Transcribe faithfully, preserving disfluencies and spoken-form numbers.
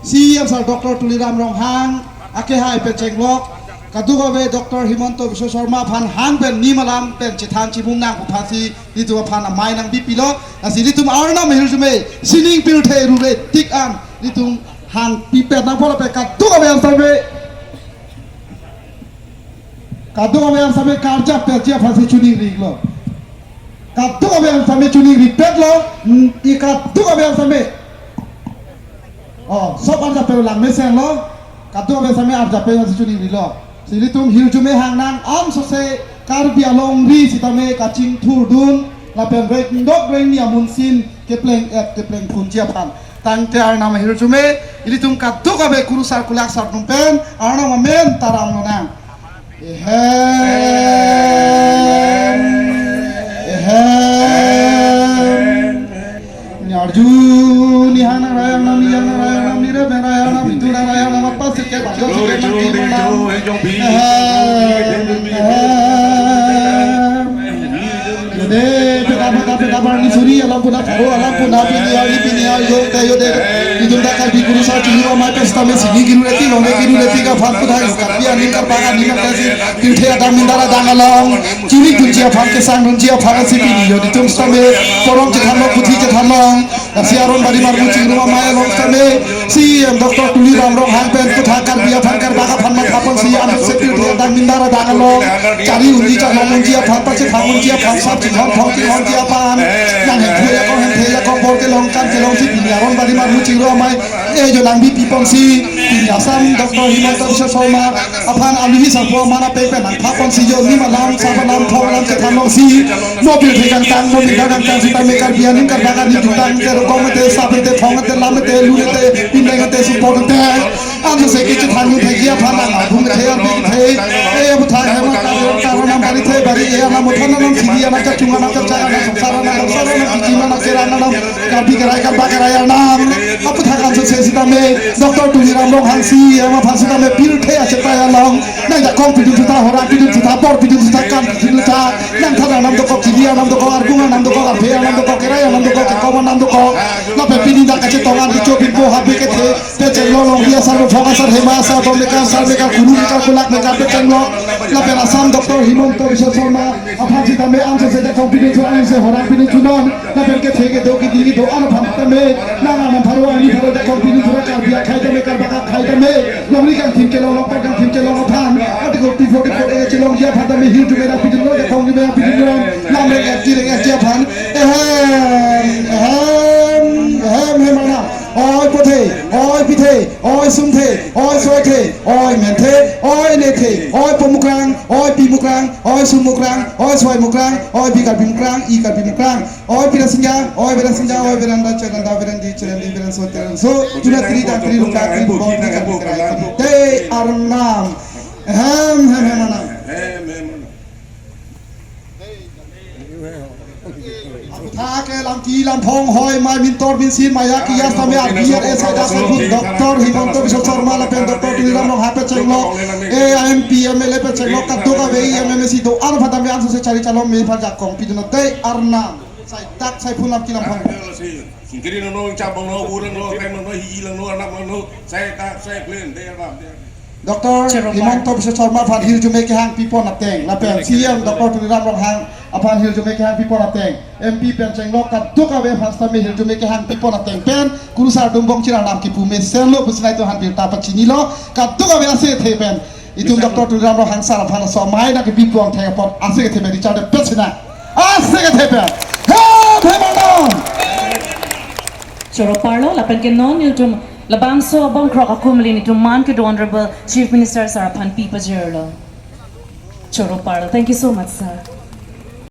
C E M sir Doctor Tuliram Ronghang akehai pen chenglok kadokave Doctor Himanta Biswa Sarma aphan hang pen nimalam pen chethan chimung nang aphansi nelitum aphan amei nangpipilo. Lasi nelitum Arnam ahirjume sining pirthe rure tik an nelitum hang pipet nangpo lapen kadokave an same kadokave an same karjap perjap aphansi choningri lo. Kadokave an same choningri petlo. Hmm, i kadokave an same. Oh, sob arjap pe lang mesen lo. Kadokave an same arjap pe aphansi choningrilo. Si nelitum hirjume hang nang, ansose Karbi alongri sitame kachingthurdun lapen rengdok rengni amunsin kepleng et kepleng phunji aphan. Tangte Arnam ahirjume, ilitum kadokave kurusar kulaksar atum pen Arnam amen taram lonang. Ehem. Ehem. Ni arju, ni hana raya nam, ni hana raya nam, ni rebe raya nam, ni tura raya nam, apa sike bajo sike nam, di manam. Ehem. Ehem. Yode, peta peta peta bar ni suri alam puna pharo alam puna pini hari pini hari yo te yode. Itum ta Karbi kurusar chini wa mai pesta me sini giru reti long giru reti ka phan pun hai Karbi aning Karbi aning ka si pirthe adang mindar adang along chini dunji aphan kesang dunji aphan si pini yo itum sitame porom chethan long puthi chethan long. Lasi Aron Bari Marmu Chingrum Amei along sitame C E M Doctor Tuliram Ronghang pen puthak Karbi aphan Karbak aphan matha ponsi ansose pirthe adang mindar adang along chari unji chalong unji aphan pachethang unji aphan sap chithon thong chithonji aphan nang henthe yakong henthe yakong bor kelong kam kelongsi pini Aron Bari Marmu Chingrum Amei ejo nangpipi ponsi pini Assam Doctor Himanta Biswa Sarma aphan aluhi sangpo amana pengpen nangpha ponsi yo nimalam sabalam thonglam chethan longsi mo pirthe kangtang mo minda kangtang sitame Karbi aning Karbak aning jutang te rokong te sap te thong te lam te lu te pindeng te support te ansose kechethan nung thekji aphan nang abung the arbi the e abu thai hema karon nam bari the bari e anam uthan nam sidi anam chachung anam chachak anam samsar anam samsar anam kikim anam keran anam Karbi kerai Karbak kerai anam aputhak ansose sitame Doctor Tuliram Ronghang C E M aphan sitame pirthe achetai along nangjakong pidun sita horang pidun sita bor pidun sita kam pidun sita nangthan anam dokok chili anam dokok argung anam dokok arphe anam dokok kerai anam dokok kekom anam dokok lapen pini dak kachetong an kecho pinpo habe kethe pecheng lo longri asar bofok asar hema asar dom meka asar meka kuru meka kulak meka pecheng lo lapen Assam Doctor Himanta Biswa Sarma aphan sitame ansose jakong pidun sita anse horang pidun sunon lapen kethe kedo kidi kedo an aphan tame nang anam pharo ani pharo jakong pidun sita Karbi akhai tame Karbak akhai tame longri kangthim kelong longpar kangthim kelong aphan Article two forty-four A chelongji aphan tame hirjume nangpidun lo jakong jume nangpidun lo lam reng etji reng etji aphan ehem ehem ehem hem anam oi pothe oi pithe oi sumthe oi soithe oi menthe oi nethe oi pomukrang oi pimukrang oi sumukrang oi soimukrang oi bi Karbi mukrang i Karbi mukrang oi Bira Singja oi Bira Singja oi Beranda Cheranda Berandi Cherendi Beranso Teranso juna tri dan tri luka tri bukong tri kan tri te Arnam hem hem hem anam. Aputhak ke lamki lamphong hoi mai mintor minsin maya kiyas tame arbi ar esa dasar pun Doctor Himanta Biswa Sarma lapen Doctor Tuliram Ronghang pecheng lo e M P M L A pecheng lo kadokave M M A C do an aphan tame ansose chari chalom me aphan jakong pidun te Arnam. Sai dak sai phun lamki lamphong. Singkiri langno, chap langno, ur langno, krem langno, hiji langno, anam langno, sai dak sai plin de Arnam de. Doctor Chorobal. Himanta Biswa Sarma aphan hirjume kehang pipon ateng lapen C E M Doctor Tuliram Ronghang aphan hirjume kehang pipon ateng M P pen chenglok kadokave aphan sitame hirjume kehang pipon ateng pen kurusar dumbong chira nam kipu mesen lo pusinai to han birta pachini lo kadokave ase the pen itum Doctor Tuliram Ronghang sar aphan so mai na ke bipuang the apot ase the pen Richard pet sina ase the pen ha the manam. Choro parlo lapen ke non nelitum labangso abongkrok akumlin itum man kedo Honorable Chief Minister sar aphan pi pajirlo. Choro parlo. Thank you so much, sir.